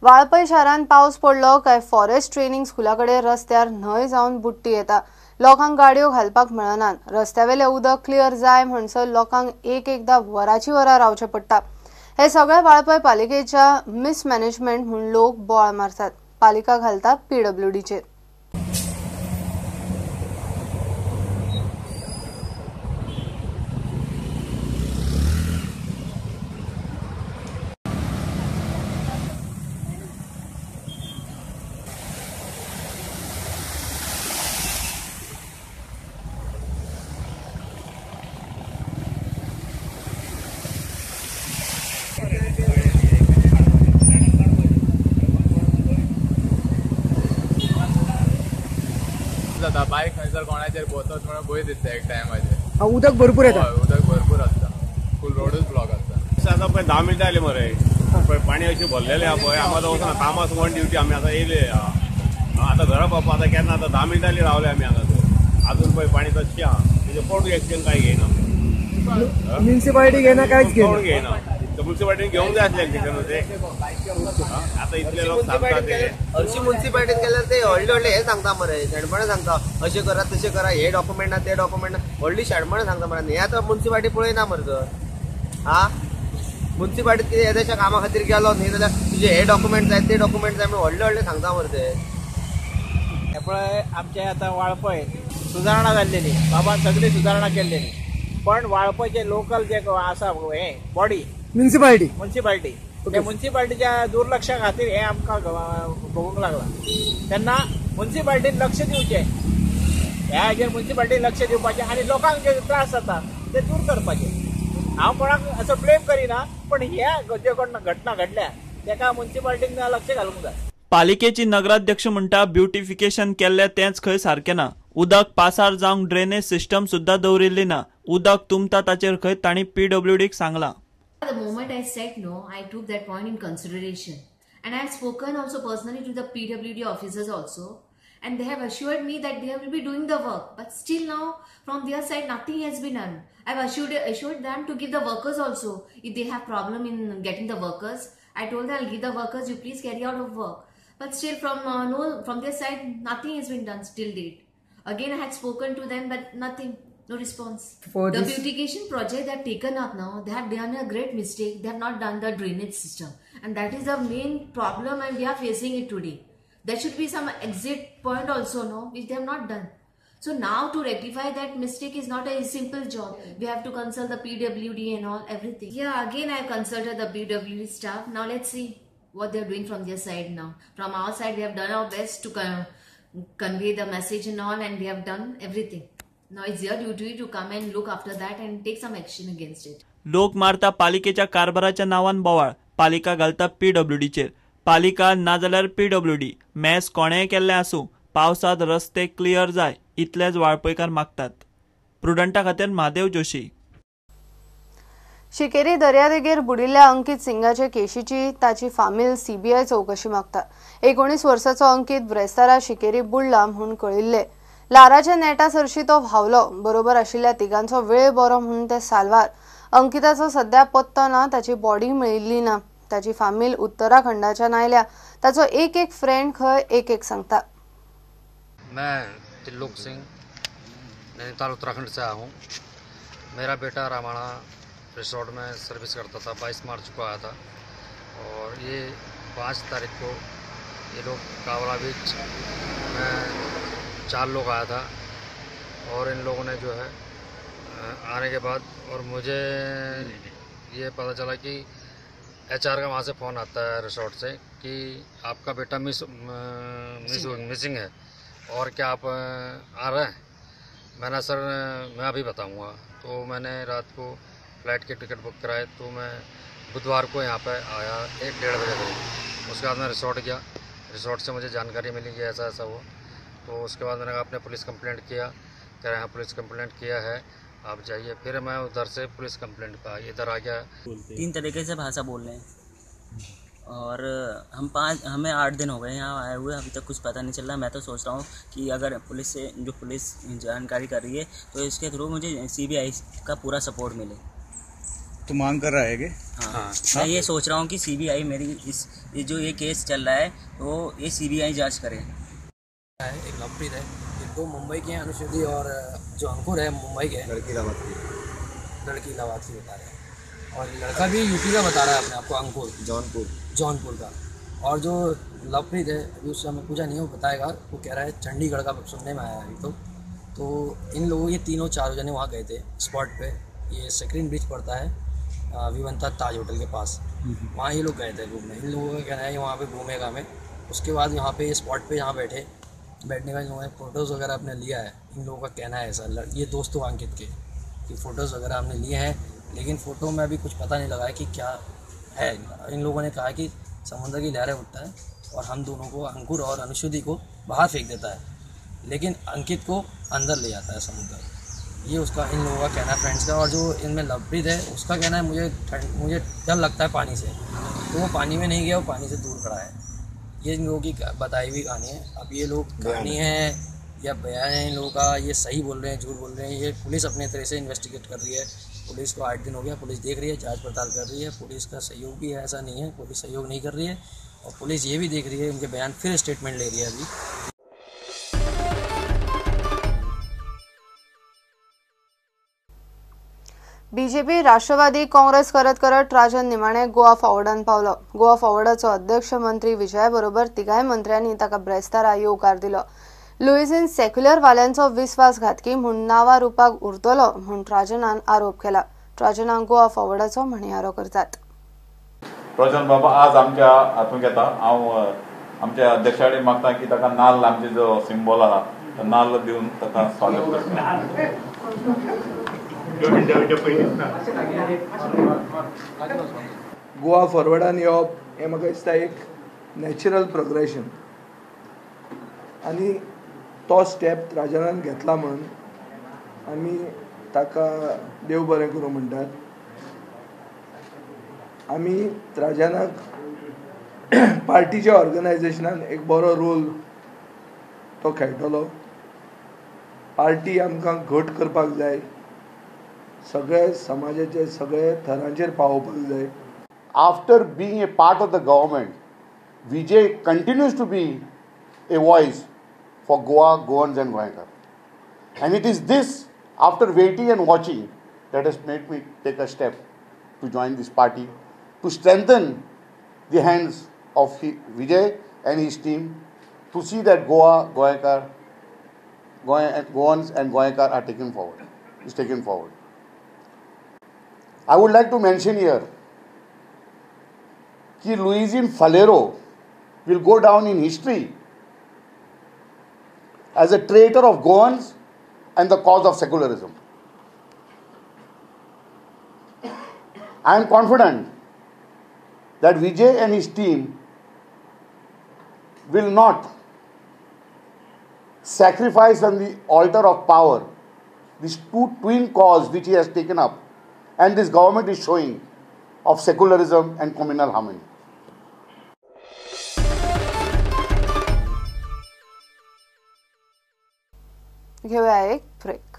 वाळपय शारांत पावस पडलो काय फॉरेस्ट ट्रेनिंग स्कुला कडेन रस्त्यार न्हंय जावन बुडटी येता. लोकांक गाडयो घालपाक मेळनात. रस्त्यावेलें उदक क्लियर जाय म्हणसर लोकांक एक एकदा वराची वरां रावचें पडटा. हे सगळे वाळपय पालिकेच्या मिसमॅनेजमेंट म्हूण लोक बोवाळ मारतात. पालिका घालता पीडब्ल्यूडीचेर. बायक खंयसर कोणाचेर पोवतच म्हणून भंय दिसता एक टायमाचेर. उदक भरपूर येता. उदक भरपूर आसता, फूल रोडूच ब्लॉक आसता. आतां पळय 10 मिनटां आयली मरे, पळय पाणी अशें भरलेलें आहा पळय. आमकां आतां वचना कामां वन ड्युटी आमी आतां येयले आतां घरा पावपा आतां केन्ना आतां 10 मिनटां आयली रावले आमी हांगा. अजून पळय पाणी तशें आहा, तेजें कोण एक्शन कांय घेयना. म्युनिसिपालिटी घेयना, कांयच कोण घेयना. म्युनिसिपालिटीन घेवंक जाय आसलें एक्शन न्हू ते. आतां इतले लोक सांगता ते हरशी म्युनिसिपालिटीन गेल्यार ते व्हडले व्हडले हे सांगता मरे, शेणपणां सांगता, अशें करा तशें करा, हे डॉक्युमेंट ना ते डॉक्युमेंट ना, व्हडली शेणपणां सांगता मरे. हे आतां म्युनिसिपालिटी पळयना मरे तर. हा म्युनिसिपालिटीत कितें येद्याशा कामा खातीर गेलो न्ही जाल्यार तुजे हे डॉक्युमेंट जाय ते डॉक्युमेंट जाय म्हणून व्हडले व्हडले सांगता मरे ते. हे पळय आमचे आतां वाळपय सुदारणा जाल्लेली, बाबान सगळी सुदारणा केल्लेली, पण वाळपयचे लोकल जे आसा हे बॉडी म्युनिसिपालिटी म्युनिसिपालिटी ते म्युनिसिपालिटीच्या दुर्लक्षा खातीर हे आमकां भोगूंक लागलां. तेन्ना म्युनिसिपालिटीन लक्ष दिवचें ह्या हाजेर, म्युनिसिपालिटीन लक्ष दिवपाचें आनी लोकांक जे त्रास जाता ते दूर करपाचे. हांव कोणाक असो ब्लेम करिना, पण ह्या ज्यो घटना घडल्या तेका म्युनिसिपालिटीन लक्ष घालूंक जाय. पालिकेची नगराध्यक्ष म्हणटा ब्युटिफिकेशन केल्लें तेंच खंय सारकें ना. उदक पासार जावंक ड्रेनेज सिस्टम सुद्दां दवरिल्ली ना. उदक तुमता ताचेर खंय तांणी पीडब्ल्यूडीक सांगलां. The moment I said no, I took that point in consideration, and I have spoken also personally to the PWD officers also, and they have assured me that they will be doing the work. But still now, from their side, nothing has been done. I have assured them to give the workers also if they have problem in getting the workers. I told them I'll give the workers, you please carry out of work. But still, from their side, nothing has been done till date. Again, I had spoken to them, but nothing. No response. For the this beautification project they have taken up now, they have done a great mistake. They have not done the drainage system, and that is the main problem, and we are facing it today. There should be some exit point also, no, which they have not done. So now to rectify that mistake is not a simple job. We have to consult the PWD and all, everything. Yeah, again I have consulted the PWD staff. Now let's see what they are doing from their side now. From our side, we have done our best to convey the message and all, and we have done everything. Now it's your duty to come and look after that and take some action against it. लोक मारता पालिकेच्या कारभाराच्या नावान बोवाळ, पालिका घालता पीडब्ल्यूडीचेर. पालिका नाजाल्यार PWD mass कोणेय केल्लें आसूं, पावसांत रस्ते क्लियर जाय इतलेच वाळपयकार मागतात. प्रुडंटा खातीर महादेव जोशी. शिकेरी दर्यादेगेर बुडिल्ल्या अंकित सिंगाचे केशीची ताची फामील सीबीआय चौकशी मागता. 19 वर्साचो अंकित ब्रेस्तारा शिकेरी बुडला म्हूण कळिल्ले. लाराच्या नेटा सरशी तो व्हांवलो. बरोबर आशिल्ल्या तिगांचो वेळ बरो म्हणून ते साल्वार. अंकिताचो सध्या पत्तो ना, ताची बॉडी मेळिल्ली ना. ताची फामील उत्तराखंडाच्यान आयल्या. ताचो एक एक फ्रेंड खंय एक एक सांगता. मैं त्रिलोक सिंह नैनीताल उत्तराखंड से आया हूँ. मेरा बेटा रामाणा रिसोर्ट में सर्विस करता था. 22 मार्च को आया था और ये 5 तारीख को ये लोग कावला बीच में 4 लोग आया था और इन लोगों ने जो है आने के बाद और मुझे ये पता चला कि एचआर का वहाँ से फ़ोन आता है रिसोर्ट से कि आपका बेटा मिसिंग है और क्या आप आ रहे हैं। मैंने सर मैं अभी बताऊँगा। तो मैंने रात को फ़्लाइट के टिकट बुक कराए तो मैं बुधवार को यहाँ पे आया 1-1:30 बजे करीब। उसके बाद मैं रिसोर्ट गया, रिसोर्ट से मुझे जानकारी मिली कि ऐसा ऐसा हुआ। तो उसके बाद मैंने आपने पुलिस कंप्लेंट किया, कह रहे हैं पुलिस कंप्लेंट किया है आप जाइए। फिर मैं उधर से पुलिस कंप्लेंट पर इधर आ गया। 3 तरीके से भाषा बोल रहे हैं और हमें 8 दिन हो गए यहाँ आए हुए, अभी तक कुछ पता नहीं चल रहा। मैं तो सोच रहा हूँ कि अगर पुलिस से जो पुलिस जानकारी कर रही है तो इसके थ्रू मुझे सीबीआई का पूरा सपोर्ट मिले। तो मांग कर रहा है कि हाँ, मैं ये सोच रहा हूँ कि सीबीआई मेरी इस ये जो ये केस चल रहा है तो ये सीबीआई जांच करे। एक लवप्रीत है, ये दो मुंबई के हैं, अनुश्रुति और जो अंकुर है मुंबई के, लड़की इलाहाबाद की बता रहे हैं, और लड़का भी यूपी का बता रहा है अपने आपको, अंकुर जौनपुर का। और जो लवप्रीत है अभी उससे हमें पूछा नहीं है, वो बताएगा, वो कह रहा है चंडीगढ़ का सुनने में आया है अभी। तो इन लोगों ये तीनों चारों जने वहाँ गए थे स्पॉट पे। ये सेक्रीन ब्रिज पड़ता है विवंता ताज होटल के पास, वहाँ ये लोग गए थे घूमने। इन लोगों का कहना है वहाँ पे घूमेगा हमें। उसके बाद यहाँ पे स्पॉट पे यहाँ बैठने का इन लोगों ने फ़ोटोज़ वगैरह अपने लिया है। इन लोगों का कहना है ऐसा, ये दोस्तों अंकित के, कि फ़ोटोज़ वगैरह हमने लिए हैं, लेकिन फ़ोटो में अभी कुछ पता नहीं लगा है कि क्या है। इन लोगों ने कहा कि समुद्र की लहरें उठता है और हम दोनों को, अंकुर और अनुश्रुति को बाहर फेंक देता है, लेकिन अंकित को अंदर ले जाता है समुद्र। ये उसका, इन लोगों का कहना है फ्रेंड्स का। और जो इनमें लवप्रीत है उसका कहना है मुझे डर लगता है पानी से, तो वो पानी में नहीं गया, वो पानी से दूर खड़ा है। ये इन लोगों की बताई हुई कहानी है। अब ये लोग कहानी है या बयान है इन लोगों का, ये सही बोल रहे हैं झूठ बोल रहे हैं, ये पुलिस अपने तरह से इन्वेस्टिगेट कर रही है। पुलिस को 8 दिन हो गया, पुलिस देख रही है, जांच पड़ताल कर रही है। पुलिस का सहयोग भी है, ऐसा नहीं है पुलिस सहयोग नहीं कर रही है, और पुलिस ये भी देख रही है, उनके बयान फिर स्टेटमेंट ले रही है अभी। बीजेपी राष्ट्रवादी काँग्रेस करत करत ट्राजन निमाणे गोवा फॉरवर्डान पावलो। गोवा फॉरवर्डाचो अध्यक्ष मंत्री विजया बरोबर तिगाय मंत्र्यांनी ताका ब्रेस्तारा येवकार दिलो। लुईझीन सेक्युलर वाल्यांचो विस्वासघातकी म्हूण नांवा रुपाक उरतलो म्हूण ट्राजनान आरोप केला। ट्राजनाक गोवा फॉरवर्डाचो म्हणयारो करतात। ट्राजन बाबा आज आमच्या हातूंत येता। हांव आमच्या अध्यक्षा कडेन मागता की ताका नाल्ल, आमचे जो सिंबॉल आहा तो नाल्ल दिवन ताका स्वागत करता। गोवा फॉरवर्डान येवप हें म्हाका दिसता एक नॅचरल प्रोग्रेशन, आनी तो स्टेप ट्राजनान घेतला म्हणून आमी ताका देव बरें करूं म्हणटात। आमी ट्राजनाक पार्टीच्या ऑर्गनायझेशनान एक बरो रोल तो खेळटलो। पार्टी आमकां घट करपाक जाय, सगळे समाजाचे सगळे थरांचेर पावोवपाक जाय। After being a part of the government, Vijay continues to be a voice for Goa, Goans and Goenkar. And it is this, after waiting and watching, that has made me take a step to join this party, to strengthen the hands of Vijay and his team, to see that Goa, Goenkar, Goans and Goenkar are taken forward, is taken forward. I would like to mention here that Luizinho Faleiro will go down in history as a traitor of Goans and the cause of secularism. I am confident that Vijay and his team will not sacrifice on the altar of power these two twin causes which he has taken up and this government is showing of secularism and communal harmony. घेऊया एक break.